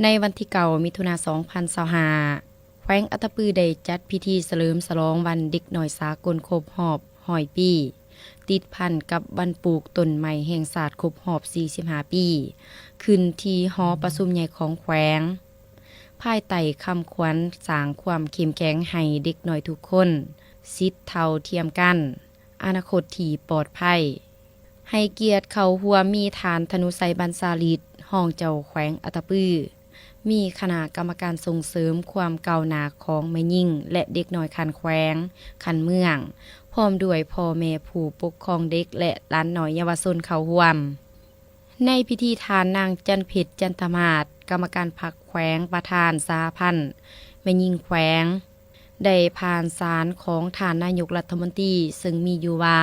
ໃນວັນທີເກົ້າ ມິຖຸນາ ສອງພັນຊາວຫ້າ ແຂວງອັດຕະປືໄດ້ຈັດພິທີສະເຫຼີມສະຫຼອງວັນເດັກນ້ອຍສາກົນຄົບຮອບຮ້ອຍປີ ຕິດພັນກັບວັນປູກຕົ້ນໄມ້ແຫ່ງຊາດຄົບຮອບສີ່ສິບຫ້າປີ ຂຶ້ນທີ່ຫໍປະຊຸມໃຫຍ່ຂອງແຂວງ ພາຍໃຕ້ຄຳຂວັນ ສ້າງຄວາມເຂັ້ມແຂງໃຫ້ເດັກນ້ອຍທຸກຄົນ, ສິດເທົ່າທຽມກັນ, ອະນາຄົດທີ່ປອດໄພ. ໃຫ້ກຽດເຂົ້າຮ່ວມມີທ່ານ ທະນຸໄຊ ບັນຊາລິດ ຮອງເຈົ້າແຂວງອັດຕະປື, ມີຄະນະກຳມະການສົ່ງເສີມຄວາມກ້າວໜ້າຂອງແມ່ຍິງ ແລະ ເດັກນ້ອຍຂັ້ນແຂວງ, ຂັ້ນເມືອງ, ພ້ອມດ້ວຍພໍ່ແມ່ຜູ້ປົກຄອງເດັກ ແລະ ຫຼານນ້ອຍເຍົາວະຊົນເຂົ້າຮ່ວມ. ໃນພິທີ ທ່ານນາງ ຈັນເພັດ ຈັນທະມາດ ກຳມະການພັກແຂວງ, ປະທານສະຫະພັນແມ່ຍິງແຂວງ ໄດ້ຜ່ານສານຂອງທ່ານນາຍົກລັດຖະມົນຕີ ເຊິ່ງມີຢູ່ວ່າ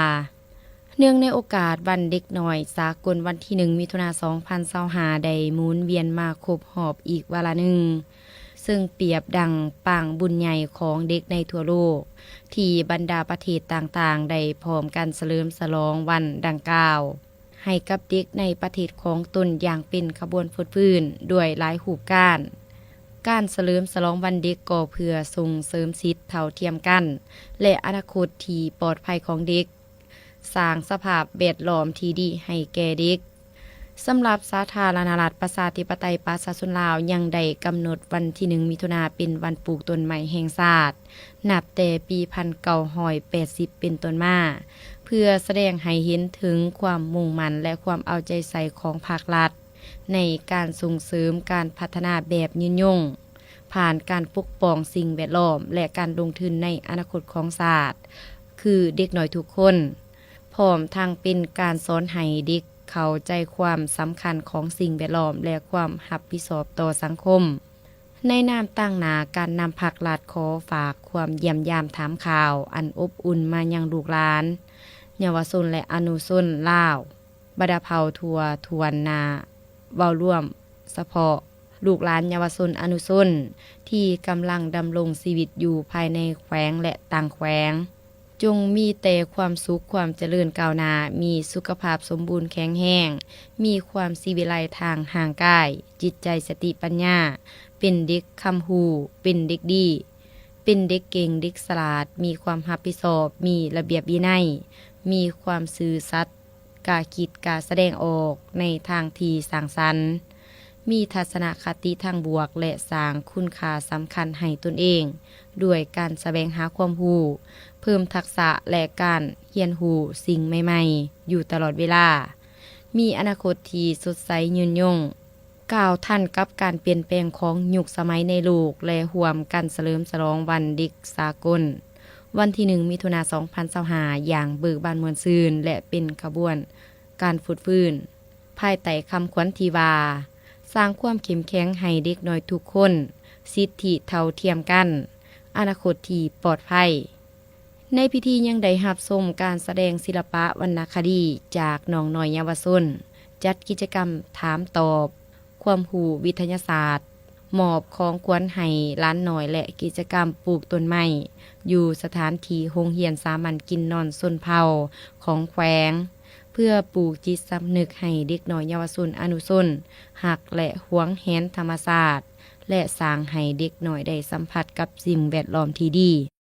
ເນື່ອງໃນໂອກາດວັນເດັກນ້ອຍສາກົນວັນທີໜຶ່ງ ມິຖຸນາ ສອງພັນຊາວຫ້າ ໄດ້ໝູນວຽນມາຄົບຮອບອີກວາລະໜຶ່ງ, ເຊິ່ງປຽບດັ່ງປາງບຸນໃຫຍ່ຂອງເດັກໃນທົ່ວໂລກ ທີ່ບັນດາປະເທດຕ່າງໆ ໄດ້ພ້ອມກັນສະເຫຼີມສະຫຼອງວັນດັ່ງກ່າວ ໃຫ້ກັບເດັກໃນປະເທດຂອງຕົນຢ່າງເປັນຂະບວນຟົດຟື້ນດ້ວຍຫຼາຍຮູບການ. ການສະເຫຼີມສະຫຼອງວັນເດັກກໍເພື່ອສົ່ງເສີມສິດເທົ່າທຽມກັນ ແລະ ອະນາຄົດທີ່ປອດໄພຂອງເດັກ, ສ້າງສະພາບແວດລ້ອມທີ່ດີໃຫ້ແກ່ເດັກ. ສຳລັບສາທາລະນະລັດ ປະຊາທິປະໄຕ ປະຊາຊົນລາວ ຍັງໄດ້ກຳນົດວັນທີໜຶ່ງ ມິຖຸນາ ເປັນວັນປູກຕົ້ນໄມ້ແຫ່ງຊາດ ນັບແຕ່ປີພັນເກົ້າຮ້ອຍແປດສິບເປັນຕົ້ນມາ ເພື່ອສະແດງໃຫ້ເຫັນເຖິງຄວາມມຸ່ງໝັ້ນ ແລະ ຄວາມເອົາໃຈໃສ່ຂອງພາກລັດ ໃນການສົ່ງເສີມການພັດທະນາແບບຍືນຍົງ, ຜ່ານການປົກປ້ອງສິ່ງແວດລ້ອມ ແລະ ການລົງທຶນໃນອະນາຄົດຂອງຊາດ ຄືເດັກນ້ອຍທຸກຄົນ, ພ້ອມທັງເປັນການສອນໃຫ້ເດັກເຂົ້າໃຈຄວາມສຳຄັນຂອງສິ່ງແວດລ້ອມ ແລະ ຄວາມຮັບຜິດຊອບຕໍ່ສັງຄົມ. ໃນນາມຕາງໜ້າການນຳພັກລັດ ຂໍຝາກຄວາມຢ້ຽມຢາມຖາມຂ່າວອັນອົບອຸ່ນມາຍັງລູກຫຼານ, ເຍົາວະຊົນ ແລະ ອະນຸຊົນລາວ ບັນດາເຜົ່າທົ່ວຖ້ວນໜ້າ, ເວົ້າລວມສະເພາະລູກຫຼານເຍົາວະຊົນອະນຸຊົນ ທີ່ກຳລັງດຳລົງຊີວິດຢູ່ພາຍໃນແຂວງ ແລະ ຕ່າງແຂວງ, ຈົ່ງມີແຕ່ຄວາມສຸກ, ຄວາມຈະເລີນກ້າວໜ້າ, ມີສຸຂະພາບສົມບູນແຂງແຮງ, ມີຄວາມສີວິໄລທາງຮ່າງກາຍ, ຈິດໃຈ, ສະຕິປັນຍາ, ເປັນເດັກຄຳຮູ້, ເປັນເດັກດີ, ເປັນເດັກເກັ່ງ, ເດັກສະຫຼາດ, ມີຄວາມຮັບຜິດຊອບ, ມີລະບຽບວິໄນ, ມີຄວາມຊື່ສັດ, ກ້າຄິດ, ກ້າສະແດງອອກໃນທາງທີ່ສ້າງສັນ, ມີທັດສະນະຄະຕິທາງບວກ ແລະ ສ້າງຄຸນຄ່າສຳຄັນໃຫ້ຕົນເອງ ດ້ວຍການສະແຫວງຫາຄວາມຮູ້, ເພີ່ມທັກສະ ແລະ ການຮຽນຮູ້ສິ່ງໃໝ່ໆຢູ່ຕະຫຼອດເວລາ, ມີອະນາຄົດທີ່ສົດໃສຍືນຍົງ. ກ້າວທັນກັບການປ່ຽນແປງຂອງຍຸກສະໄໝໃນໂລກ ແລະ ຮ່ວມກັນສະເຫຼີມສະຫຼອງວັນເດັກສາກົນ ວັນທີໜຶ່ງ ມິຖຸນາ ສອງພັນຊາວຫ້າ ຢ່າງເບີກບານມ່ວນຊື່ນ ແລະ ເປັນຂະບວນການຟົດຟື້ນ ພາຍໃຕ້ຄຳຂວັນທີ່ວ່າ ສ້າງຄວາມເຂັ້ມແຂງໃຫ້ເດັກນ້ອຍທຸກຄົນ, ສິດທິເທົ່າທຽມກັນ, ອະນາຄົດທີ່ປອດໄພ. ໃນພິທີຍັງໄດ້ຮັບຊົມການສະແດງສິລະປະວັນນະຄະດີຈາກນ້ອງນ້ອຍເຍົາວະຊົນ, ຈັດກິດຈະກຳຖາມຕອບຄວາມຮູ້ວິທະຍາສາດ, ມອບຂອງຂວັນໃຫ້ຫຼານນ້ອຍ ແລະ ກິດຈະກຳປູກຕົ້ນໄມ້ຢູ່ສະຖານທີ່ໂຮງຮຽນສາມັນກິນນອນຊົນເຜົ່າຂອງແຂວງ, ເພື່ອປູກຈິດສຳນຶກໃຫ້ເດັກນ້ອຍເຍົາວະຊົນອະນຸຊົນຮັກ ແລະ ຫວງແຫນທຳມະຊາດ ແລະ ສ້າງໃຫ້ເດັກນ້ອຍໄດ້ສຳຜັດກັບສິ່ງແວດລ້ອມທີ່ດີ.